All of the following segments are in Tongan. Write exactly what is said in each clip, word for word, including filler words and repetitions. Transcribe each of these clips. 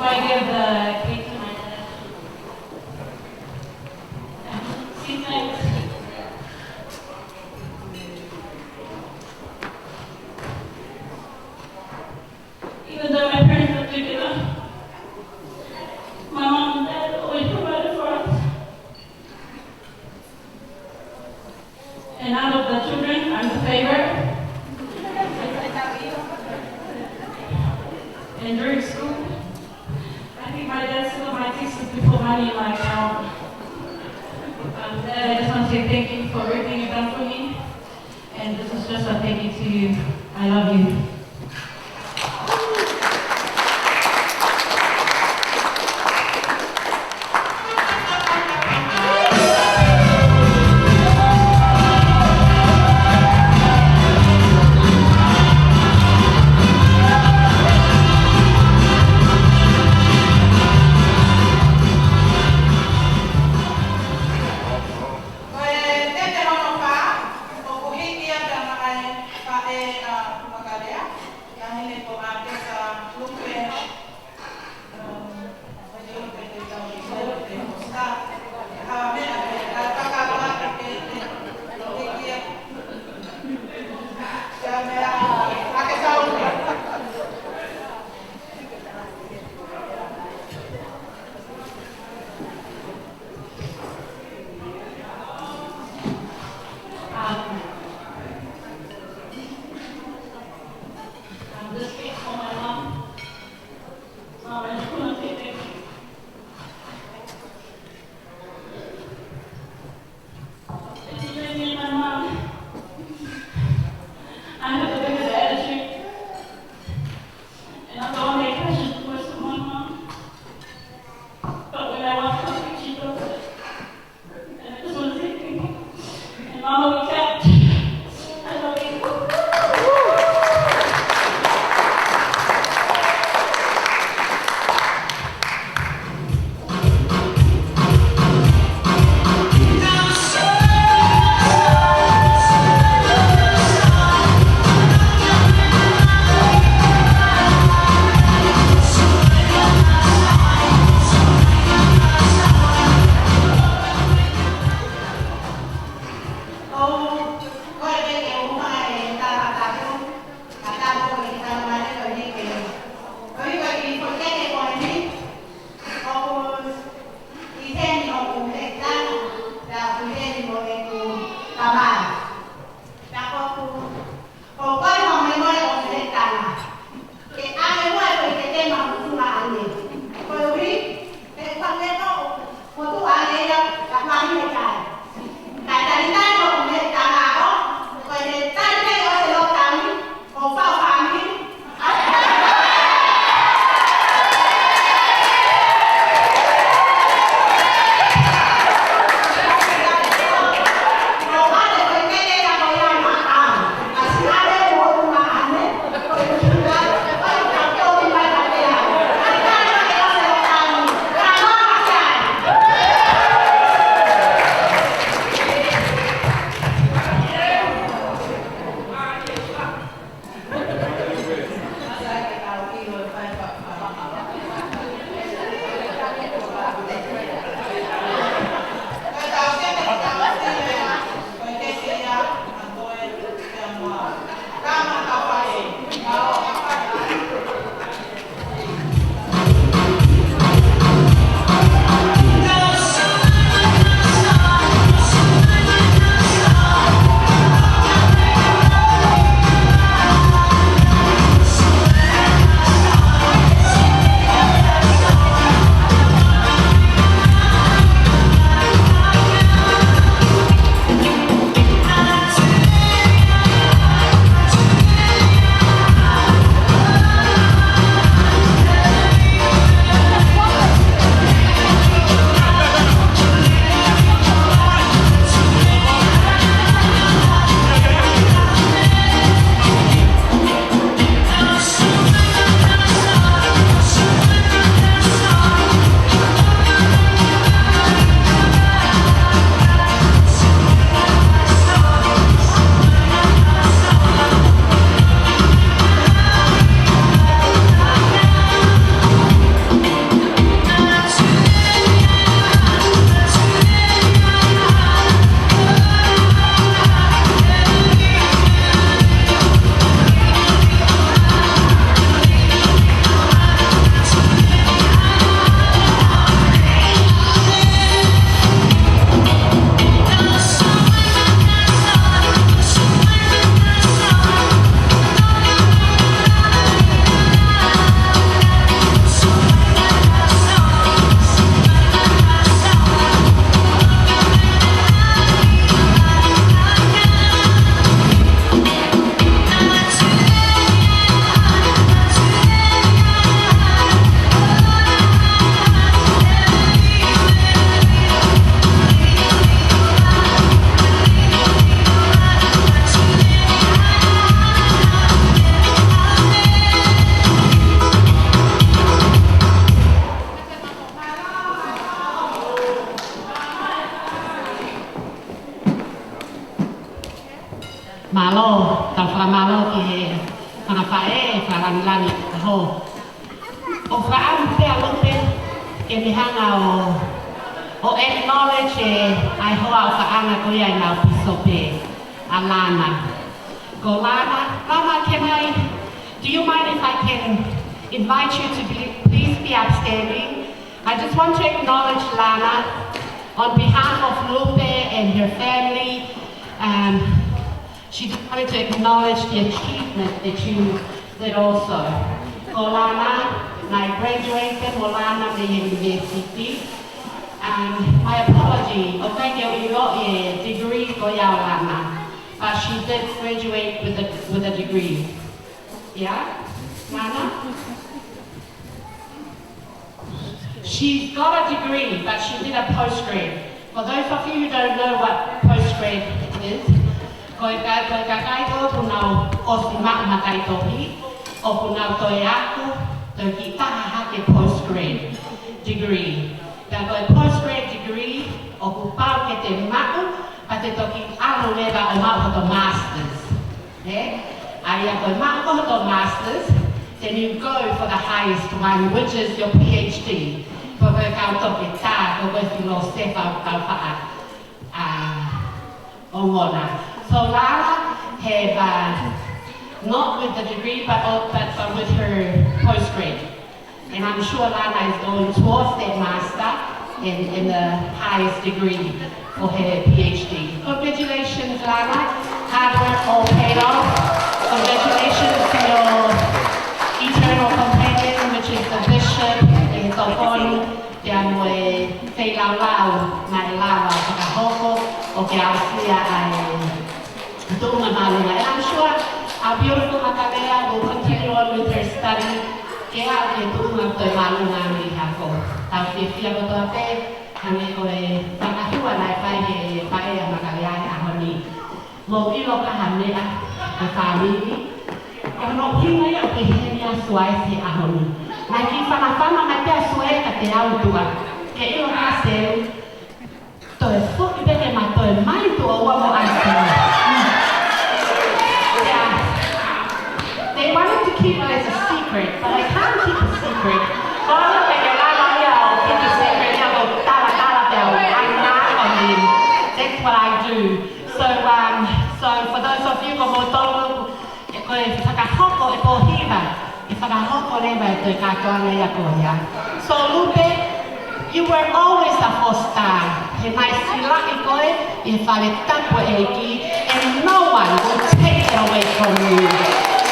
I give the cake to my dad. She thanks. Even though my parents are together, my mom and dad always provided for us. And out of the children, I'm the favorite. And during school, I think my dad still my thesis before money in my account. Um, Dad, I just want to say thank you for everything you've done for me. And this is just a thank you to you. I love you. Ko e tete hono fā, ʻoku hiki atu ʻa e faʻē ʻa Makalea, taʻahine ko ʻAtesa Lupe, um, I have the biggest attitude. And I don't make passion for someone, Mom. But when I want something, she does it. And I just want to say thank you. And Mama, we can't. I love you. Faʻē, fakalāngilangi ʻaho. ʻOku ou fakaʻamu pē ʻa Lupe ke ne hanga ʻo, ʻo acknowledge e, ʻa e hoa ʻofaʻanga ko ia ʻenau pīsope, ʻa Lana. Ko Lana, Lana, can I, do you mind if I can invite you to be, please be upstanding? I just want to acknowledge Lana on behalf of Lupe and her family. Um, she just wanted to acknowledge the achievement that you did also. Ko Lana, naʻe graduate mo Lana mei he university. Um, my apology, ʻoku ʻikai ke u ʻiloʻi e degree ko ia ʻo Lana, but she did graduate with a, with a degree. Yeah? Lana? She's got a degree, but she did a postgrad. For those of you who don't know what postgrad is, ko e ka-, ko e kakai ko ē ʻoku nau ʻosi maʻu ha kaitohi, ʻoku nau toe ako, toe kiʻi taha hake postgrad degree. Pea ko e postgrad degree, ʻoku pau ke te maʻu, pea te toki ʻalu leva ʻo maʻu hoto masters. Ē? ʻA ia ko e maʻu ko hoto masters, then you go for the highest one, which is your PhD. Ko e kau toketā, ko e filōsefa ʻoku tau faʻa, ā, ongona. So Lana have, uh, not with the degree, but, but, but with her postgrad. And I'm sure Lana is going towards that master and, and the highest degree for her PhD. Congratulations, Lana. Hard work all paid off. Congratulations to your eternal companion, which is the bishop, ʻe tokoni, pea mo e feilaulau naʻe lava ʻo fakahoko ʻo ke aʻusia ʻa e tuʻunga māʻolunga. And I'm sure our beautiful Makalea will continue on with her study. Ke aʻu ki he tuʻunga toe māʻolunga ʻi he ako. Tau fiefia kotoa pē, hangē ko e fakahua naʻe fai ʻe he faʻē ʻa Makalea he ʻaho ni. Mou ʻilo ka ha meʻa, ʻe fāmili, ko hono ʻuhinga ia ʻoku ʻi heni ʻa Suaesi he ʻaho ni. Naʻe kiʻi fanafana mai pē ʻa Suaesi kiate au, Tuʻa. Ke ʻilo ka Seu, toe foki pē ke ma toe mai tuʻo ua mo ʻAisi. Yeah. They wanted to keep it as a secret, but I can't keep a secret. Ko au pē ke lava ia ʻo keep a secret ia, ʻo talatala pē au, I knock on them. That's what I do. So, um, so for those of you, ko moutolu, ē, ko e fakahoko ʻe ko hiva, ʻe fakahoko leva ʻe toe kātoanga ia ko ia. So Lupe, you were always a four star. He naʻe silaʻi koe ʻi he fale tapu ʻo e ʻEiki, and no one will take it away from you.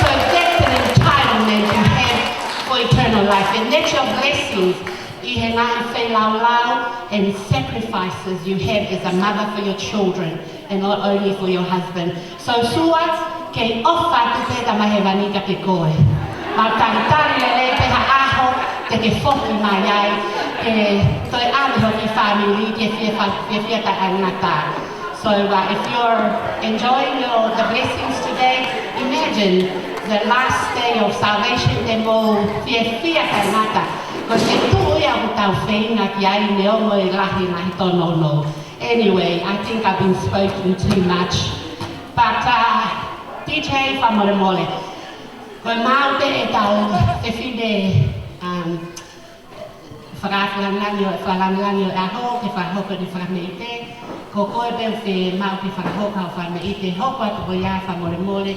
So that's an entitlement you have for eternal life, and that's your blessings. ʻI he ngaahi feilaulau and sacrifices you have as a mother for your children and not only for your husband. So Sua, kei ʻofa atu pē Tamai Hēvani kiate koe. Mau talitali lelei pē ha ʻaho te ke foki mai ai, ke toe ʻave ho kiʻi fāmili ke fie fa-, fie fie taʻengata. So, uh, if you're enjoying your, the blessings today, imagine the last day of salvation, te mou fiefia taʻengata. Ko e feituʻu ia ʻoku tau feinga ki ai, neongo e lahi ngaahi tōnounou. Anyway, I think I've been spoken too much. But, uh, D J, fakamolemole. Ko e maʻu pē ʻetau fefine, um, Fakalangilangi ʻo, fakalangilangi ʻo e ʻaho, ke fakahoko ʻene fakameʻite. Ko koe pē ʻoku ke maʻu ke fakahoko hoʻo fakameʻite, hoko atu ko ia, fakamolemole,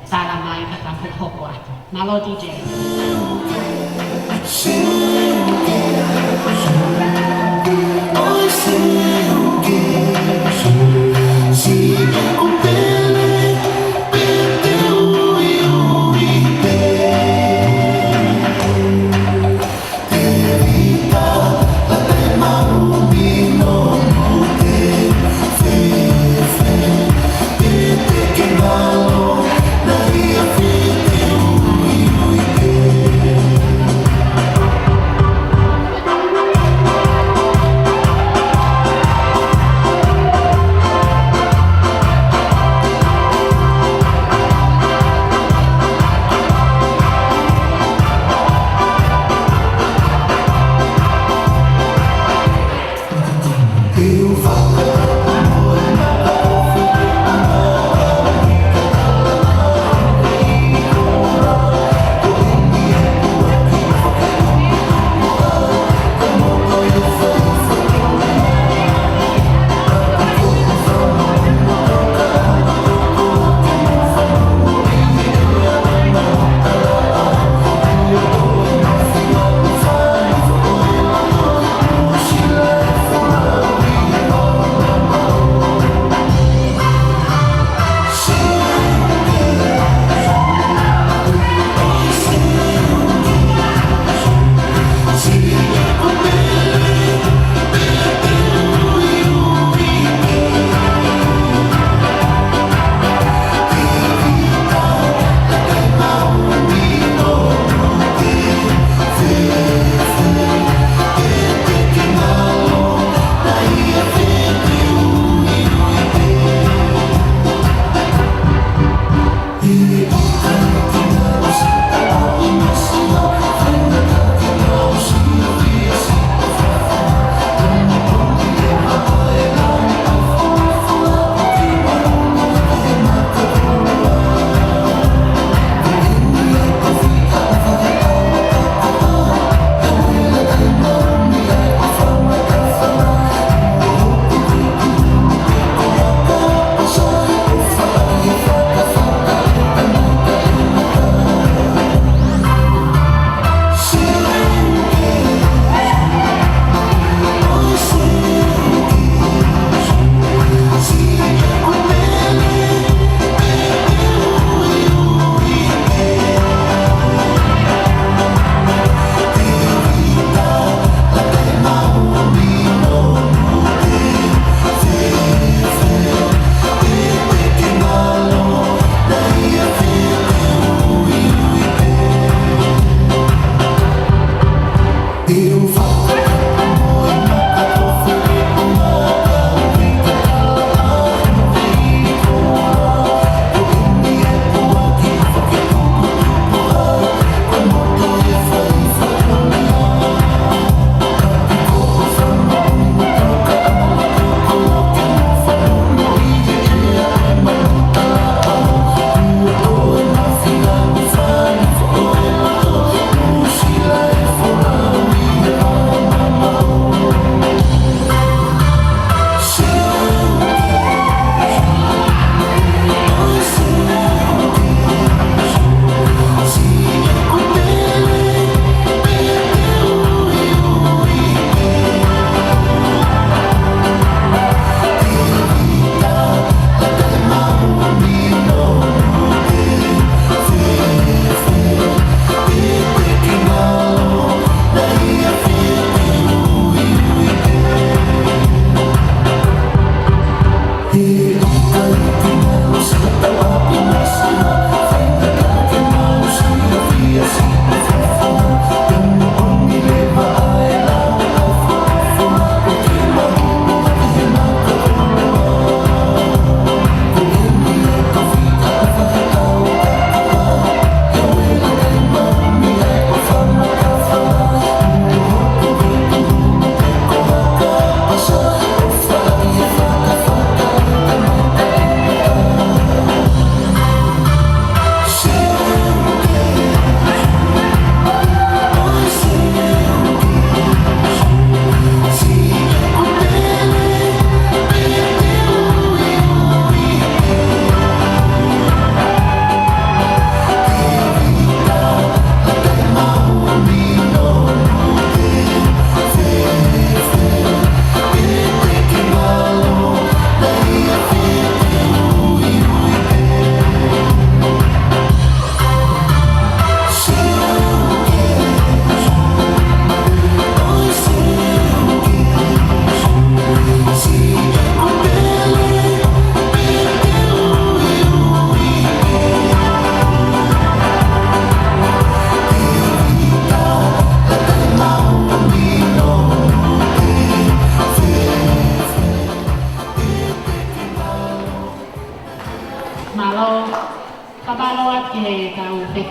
tala mai ka ta hoko atu. Mālō D J.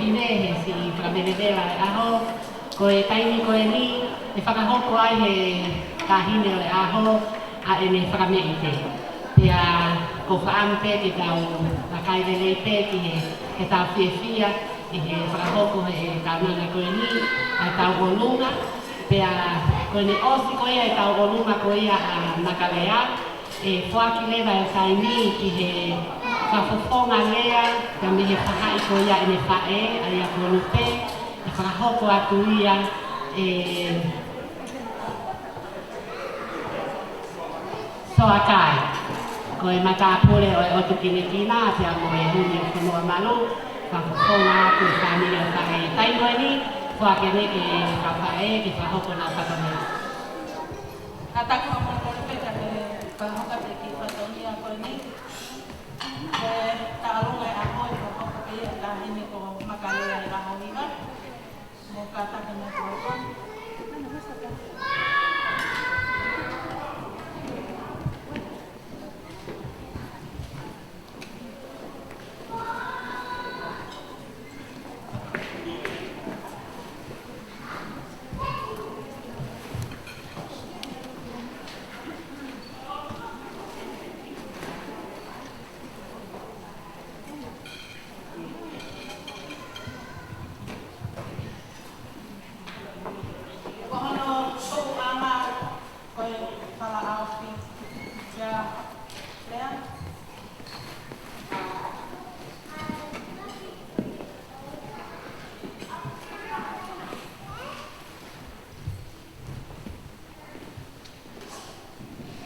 Ine he siʻi fakamelevela e ʻaho, ko e taimi ko eni, ʻe fakahoko ai he Taʻahine ʻo e ʻAho ʻa ʻene fakameʻite. Pea ʻoku ou fakaʻamu pē ke tau vakai lelei pē ki he, ke tau fiefia ʻi he fakahoko he kaunanga ko eni ʻa e tau ʻolunga. Pea ko ʻene ʻosi ko ia e tau ʻolunga ko ia ʻa Makalea, ʻe foaki leva e taimi ki he fakafofonga lea, pea mei he faʻahi ko ia ʻene faʻē, ʻa ia ko Lupe, ʻe fakahoko atu ia ʻe Soakai. Ko e matāpule ʻo e ʻOtu Kinekina, pea mo e Huni ʻo Fonua Malu, fakafofonga atu e fāmili ʻo e faʻē. Taimi ko eni, foaki eni ki he faʻē, ke fakahoko ʻenau fatongia. Kātaki ʻo mou kole pē ka ke fakahoko atu e kiʻi fatongia ko eni. Ko e tau ʻolunga e ʻaho ʻe fakahoko pē ia ʻe he Taʻahine ko Makalea ʻi he ʻaho ia. Mou kātaki mai ki he ʻaho. Ko hono tuʻuʻanga ko e fala ʻaofi. Ia, Lea.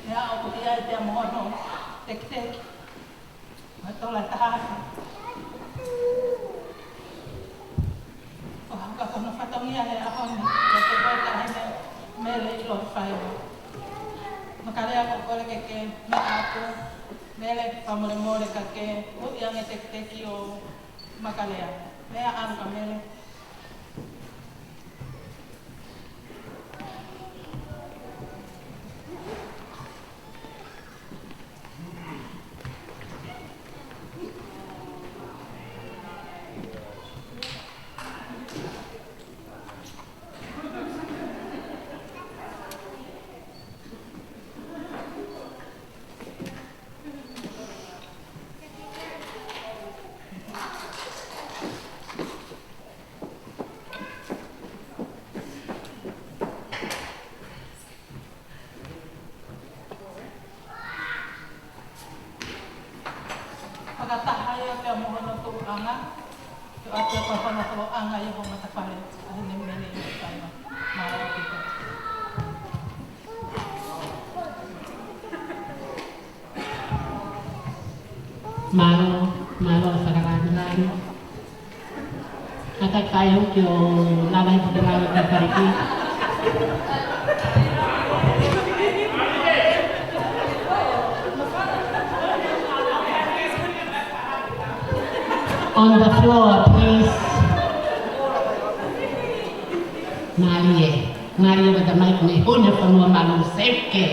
Lea, ʻoku ʻi ai pē mo hono tekiteki. Mātola taha. Ko haka ko hono fatongia he ʻaho ni, ʻiate koe Taʻahine Mele ʻi Lofaiva. Makalea, ʻoku ou kole ke ke meʻa atu. Mele, fakamolemole ka ke ui ange e tekiteki ʻo Makalea. Meʻa ʻalu ka Mele. Fakataha ia pea mo hono tuʻuʻanga, ke ʻoatu ko hono holoʻanga ia ho matafale, Taʻahine Mele ʻi Lofaiva. Mālō ʻaupito. Mālō, mālō e fakalāngilangi. Kātaki fai au ke u lava hifo ke lava ki he fale ki. On the floor, please. Mālie, mālie, mata mai ko e Huni ʻo Fonua Malu, seke.